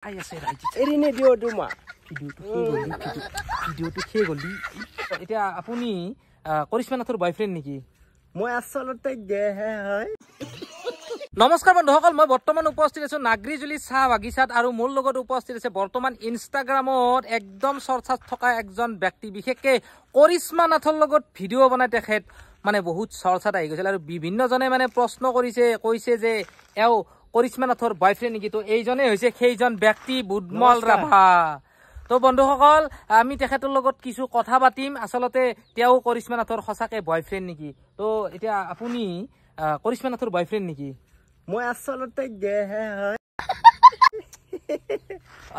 এৰি নিদিওঁ তোমাক। ভিডিঅ'টো শেষ গ'লি। এতিয়া আপুনি কৰিশ্মা নাথৰ বয়ফ্ৰেণ্ড নেকি? মই আচলতে গেহে হয়। নমস্কাৰ বন্ধুসকল, মই বৰ্তমান উপস্থিত আছো নাগ্ৰীজুলি চাহ বাগিচাত আৰু মোৰ লগত উপস্থিত আছে বৰ্তমান ইনষ্টাগ্ৰামত একদম চৰ্চাত থকা এজন ব্যক্তি, বিশেষকৈ কৰিশ্মা নাথৰ লগত ভিডিঅ' বনাই তেখেত মানে বহুত চৰ্চাত আহি গৈছিল আৰু বিভিন্নজনে মানে প্ৰশ্ন কৰিছে, কৈছে যে এওঁ কৰিশ্মা নাথৰ বয়ফ্ৰেণ্ড নেকি। তো এইজনেই হৈছে সেইজন ব্যক্তি, বুধমল ৰাভা। তো বন্ধুসকল, আমি তেখেতৰ লগত কিছু কথা পাতিম, আচলতে তেওঁ কৰিশ্মা নাথৰ সঁচাকে বয়ফ্ৰেণ্ড নেকি। তো এতিয়া আপুনি কৰিশ্মা নাথৰ বয়ফ্ৰেণ্ড নেকি? মই আচলতে গেহে হয়।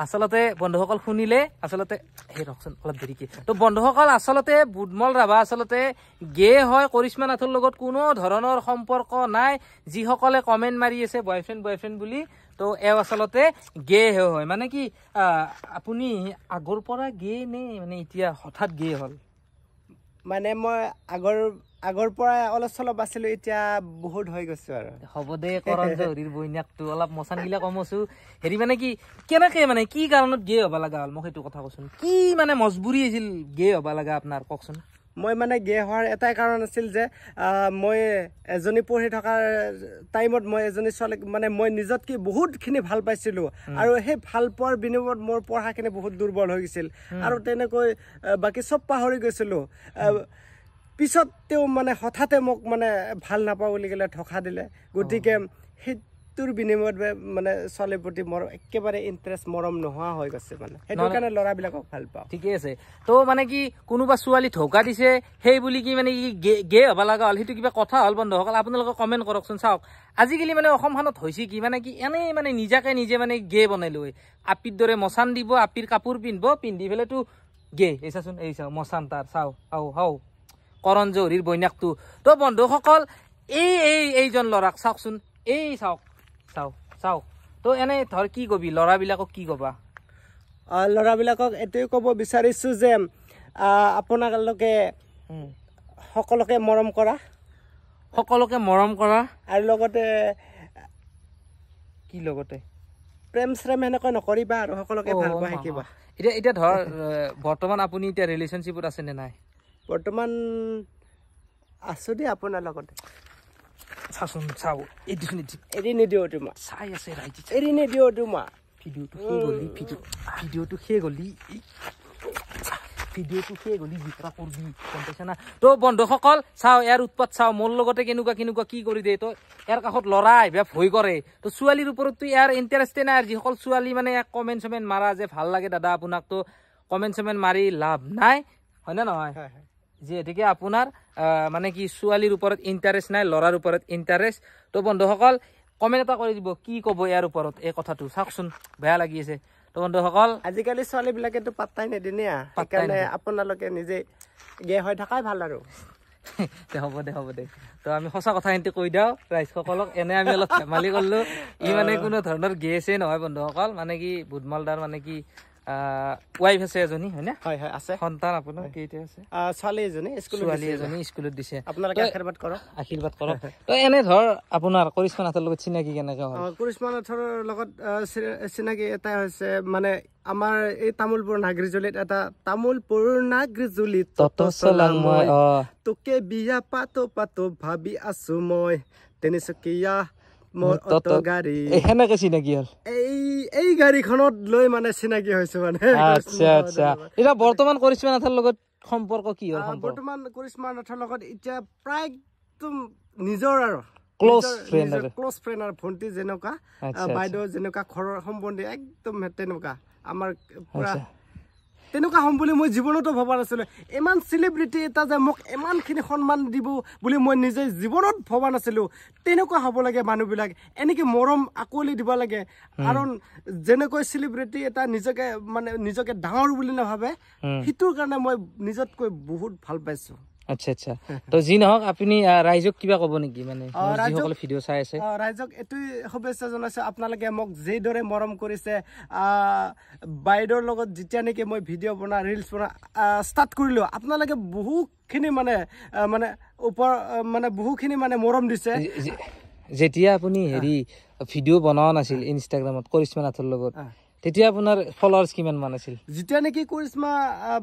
আচলতে বন্ধুসকল শুনিলে, আচলতে সেই ৰকচোন অলপ দেৰিকে। তো বন্ধুসকল, আচলতে বুধমল ৰাভা আচলতে গে হয়, কৰিশ্মা নাথৰ লগত কোনো ধৰণৰ সম্পৰ্ক নাই। যিসকলে কমেণ্ট মাৰি আছে বয়ফ্ৰেণ্ড বয়ফ্ৰেণ্ড বুলি, তো এওঁ আচলতে গে হয়। মানে কি আপুনি আগৰ পৰা গে নে মানে এতিয়া হঠাৎ গে হ'ল? মানে মই আগৰ পৰাই অলপ চলপ আছিলো, এতিয়া বহুত হৈ গৈছো আৰু। হ'ব দে, কৰণ জহৰীৰ বৈনাকটো অলপ মচানগিলা কম আছো। হেৰি মানে কি কেনেকে মানে কি কাৰণত গে হ'ব লগা হ'ল, মোক সেইটো কথা কচোন। কি মানে মজবুৰি হৈছিল গে হ'ব লগা আপোনাৰ, কওকচোন। মই মানে গে হোৱাৰ এটাই কাৰণ আছিল যে মই এজনী পঢ়ি থকাৰ টাইমত মই এজনী ছোৱালীক মানে মই নিজতকৈ বহুতখিনি ভাল পাইছিলোঁ আৰু সেই ভাল পোৱাৰ বিনিময়ত মোৰ পঢ়াখিনি বহুত দুৰ্বল হৈ গৈছিল আৰু তেনেকৈ বাকী চব পাহৰি গৈছিলোঁ। পিছত তেওঁ মানে হঠাতে মোক মানে ভাল নাপাওঁ বুলি ক'লে, ধোকা দিলে। গতিকে সেইটোৰ বিনিময়ত মানে ছোৱালীৰ প্ৰতি মোৰ একেবাৰে ইণ্টাৰেষ্ট মৰম নোহোৱা হৈ গৈছে, মানে সেইটো কাৰণে ল'ৰাবিলাকক ভাল পাওঁ। ঠিকে আছে। তো মানে কি কোনোবা ছোৱালী ধোকা দিছে সেই বুলি কি মানে কি গে হ'ব লগা হ'ল, সেইটো কিবা কথা হ'ল? বন্ধুসকল আপোনালোকে কমেণ্ট কৰকচোন। চাওক আজিকালি মানে অসমখনত হৈছে কি, মানে কি এনেই মানে নিজাকে নিজে মানে গে বনাই লৈ আপিৰ দৰে মচান দিব, আপিৰ কাপোৰ পিন্ধিব, পিন্ধি পেলাইতো গে। এই চাচোন, এই চাওঁ মচান তাৰ, চাওঁ হাও হাও কৰণ জহৰীৰ বৈনাকটো। তো বন্ধুসকল, এই এই এইজন ল'ৰাক চাওকচোন, এই চাওক চাওক চাওক। তো এনে ধৰ কি কবি ল'ৰাবিলাকক, কি কবা? ল'ৰাবিলাকক এইটোৱে ক'ব বিচাৰিছোঁ যে আপোনালোকে সকলোকে মৰম কৰা, সকলোকে মৰম কৰা আৰু লগতে কি লগতে প্ৰেম শ্ৰেম সেনেকৈ নকৰিবা আৰু সকলোকে ভাল পোৱা শিকিবা। এতিয়া এতিয়া ধৰ বৰ্তমান আপুনি এতিয়া ৰিলেশ্যনশ্বিপত আছে নে নাই? বৰ্তমান আছো দেই আপোনাৰ লগতে। চাচোন চাওঁ, এৰি নিদিওঁ তোমাক। চাই আছে ৰাইজ, এৰি নিদিওঁ তোমাক। ভিডিঅ'টো শেষ গ'লি, ভিডিঅ'টো শেষ গ'লি, ভিডিঅ'টো শেষ গ'লি, জিকা কৰবি, গম পাইছা না? তো বন্ধুসকল চাওঁ ইয়াৰ উৎপাত চাওঁ, মোৰ লগতে কেনেকুৱা কেনেকুৱা কি কৰি দিয়ে। তো ইয়াৰ কাষত ল'ৰা আহিব ভয় কৰে, তো ছোৱালীৰ ওপৰততো ইয়াৰ ইণ্টাৰেষ্টে নাই। যিসকল ছোৱালী মানে ইয়াক কমেণ্ট চমেণ্ট মাৰা যে ভাল লাগে দাদা আপোনাক, তো কমেণ্ট চমেণ্ট মাৰি লাভ নাই, হয়নে নহয়? যিহেতুকে আপোনাৰ মানে কি ছোৱালীৰ ওপৰত ইণ্টাৰেষ্ট নাই, ল'ৰাৰ ওপৰত ইণ্টাৰেষ্ট। তো বন্ধুসকল কমেণ্ট এটা কৰি দিব, কি ক'ব ইয়াৰ ওপৰত এই কথাটো। চাওকচোন বেয়া লাগি আছে। তো বন্ধুসকল আজিকালি ছোৱালীবিলাকেতো পাত্তাই নিদিয়ে, সেইকাৰণে আপোনালোকে নিজে গে হৈ থকাই ভাল আৰু। দে হ'ব দে, হ'ব দে। তো আমি সঁচা কথা কিন্তু কৈ দিওঁ ৰাইজসকলক, এনে আমি অলপ ধেমালি কৰিলোঁ। ই মানে কোনো ধৰণৰ গেছে নহয় বন্ধুসকল, মানে কি বুধমলদাৰ মানে কি ৱাইফ আছে এজনী, হয়নে? হয় হয় আছে। সন্তান আপোনাৰ কেইটা আছে? ছোৱালী এজনী, ছোৱালী এজনী স্কুলত দিছে। আপোনালোকে আশীৰ্বাদ কৰক, আশীৰ্বাদ কৰক। তো এনে ধৰ আপোনাৰ কৰিশ্মা নাথৰ লগত চিনাকি কেনেকৈ হ'ল? কৰিশ্মা নাথৰ লগত চিনাকি এটাই হৈছে, মানে আমাৰ এই তামোলপুৰ নাগ্ৰীজুলিত এটা তামোলপুৰ নাগ্ৰীজুলিত তত চলাং মই, তোকে বিয়া পাতো পাতো ভাবি আছো মই, তিনিচুকীয়া মোৰ অটো গাড়ী, সেনেকে চিনাকি হ'ল। এই গাড়ীখনত লৈ মানে চিনাকি হৈছে মানে। আচ্ছা আচ্ছা। এতিয়া বৰ্তমান কৰিশ্মা নাথৰ লগত সম্পৰ্ক কি হ'ল? বৰ্তমান কৰিশ্মা নাথৰ লগত এতিয়া প্ৰায় একদম নিজৰ আৰু ক্ল'জ ফ্ৰেণ্ড, ক্ল'জ ফ্ৰেণ্ড আৰু ভণ্টি যেনেকুৱা, বাইদেউ যেনেকুৱা, ঘৰৰ সম্বন্ধী একদম তেনেকুৱা। আমাৰ পুৰা তেনেকুৱা হ'ম বুলি মই জীৱনতো ভবা নাছিলোঁ। ইমান চেলিব্ৰিটি এটা যে মোক ইমানখিনি সন্মান দিব বুলি মই নিজে জীৱনত ভবা নাছিলোঁ। তেনেকুৱা হ'ব লাগে মানুহবিলাক, এনেকৈ মৰম আঁকোৱালি দিব লাগে। কাৰণ যেনেকৈ চেলিব্ৰিটি এটা নিজকে মানে নিজকে ডাঙৰ বুলি নাভাবে, সেইটোৰ কাৰণে মই নিজতকৈ বহুত ভাল পাইছোঁ। আচ্ছা আচ্ছা। তো যি নহওক আপুনি ৰাইজক কিবা ক'ব নেকি, মানে যিসকলে ভিডিঅ' চাই আছে? ৰাইজক এইটোৱে শুভেচ্ছা জনাইছোঁ, আপোনালোকে মোক যিদৰে মৰম কৰিছে। বাইদেউৰ লগত যেতিয়া নেকি মই ভিডিঅ' বনা, ৰিলচ বনা ষ্টাৰ্ট কৰিলোঁ, আপোনালোকে বহুখিনি মানে মানে ওপৰ মানে বহুখিনি মানে মৰম দিছে। যেতিয়া আপুনি হেৰি ভিডিঅ' বনোৱা নাছিল ইনষ্টাগ্ৰামত কৰিশ্মা নাথৰ লগত, তেতিয়া আপোনাৰ ফলোৱাৰ্ছ কিমান মান আছিল? যেতিয়া নেকি কৰিশ্মা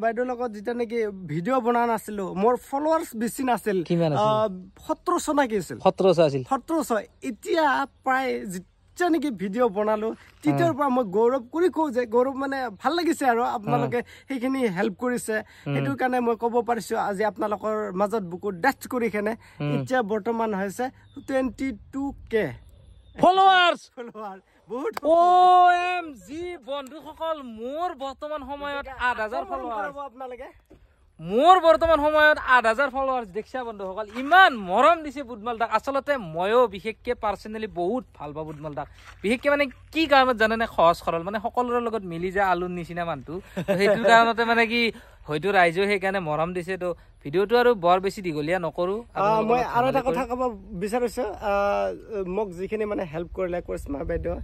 বাইদেউৰ লগত যেতিয়া নেকি ভিডিঅ' বনোৱা নাছিলো, মোৰ ফলোৱাৰ্ছ বেছি নাছিল, 1700 নাকি আছিল, 1700 আছিল, 1700। এতিয়া প্ৰায় যেতিয়া নেকি ভিডিঅ' বনালো তেতিয়াৰ পৰা মই গৌৰৱ কৰি কওঁ যে গৌৰৱ মানে ভাল লাগিছে আৰু আপোনালোকে সেইখিনি হেল্প কৰিছে, সেইটো কাৰণে মই ক'ব পাৰিছো আজি আপোনালোকৰ মাজত বুকুত ডাচ কৰি কেনে এতিয়া বৰ্তমান হৈছে 22K followers. বহুত OMG বন্ধুসকল, মোৰ বৰ্তমান সময়ত 8000 ফলোৱাৰ্ছ। আপোনালোকে মোৰ বৰ্তমান সময়ত 8000 ফলোৱাৰ্ছ দেখিছা বন্ধুসকল, ইমান মৰম দিছে বুদমাল দাক। আচলতে ময়ো বিশেষকৈ পাৰ্চনেলি বহুত ভাল পাওঁ বুদমাল দাক, বিশেষকৈ মানে কি কাৰণত জানেনে, সহজ সৰল, মানে সকলোৰে লগত মিলি যায় আলুৰ নিচিনা মানুহটো, সেইটো কাৰণতে মানে কি হয়তো ৰাইজেও সেইকাৰণে মৰম দিছে। তো ভিডিঅ'টো আৰু বৰ বেছি দীঘলীয়া নকৰোঁ। মই আৰু এটা কথা ক'ব বিচাৰিছোঁ, মোক যিখিনি মানে হেল্প কৰিলে কৰিশ্মা বাইদেউ,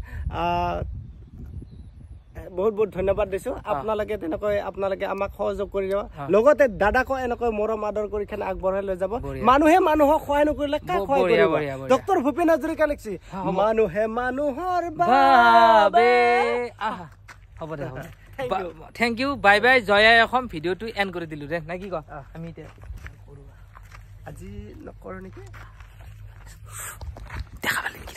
বহুত বহুত ধন্যবাদ দিছো। আপোনালোকে তেনেকৈ আপোনালোকে আমাক সহযোগ কৰি দিব, লগতে দাদাকো এনেকৈ মৰম আদৰ কৰি কেনে আগবঢ়াই লৈ যাব। মানুহে মানুহক সহায় নকৰিলে কাক সহায় কৰিব? ডক্টৰ ভূপেন হাজৰিকা লিখছি, মানুহে মানুহৰ বাবে। হ'ব দে, হ'ব, thank U, bye bye, Jay I Assam. ভিডিঅ'টো এণ্ড কৰি দিলো দে, নে কি কয়? আমি এতিয়া আজি নকৰো নেকি? দেখা পালি নেকি?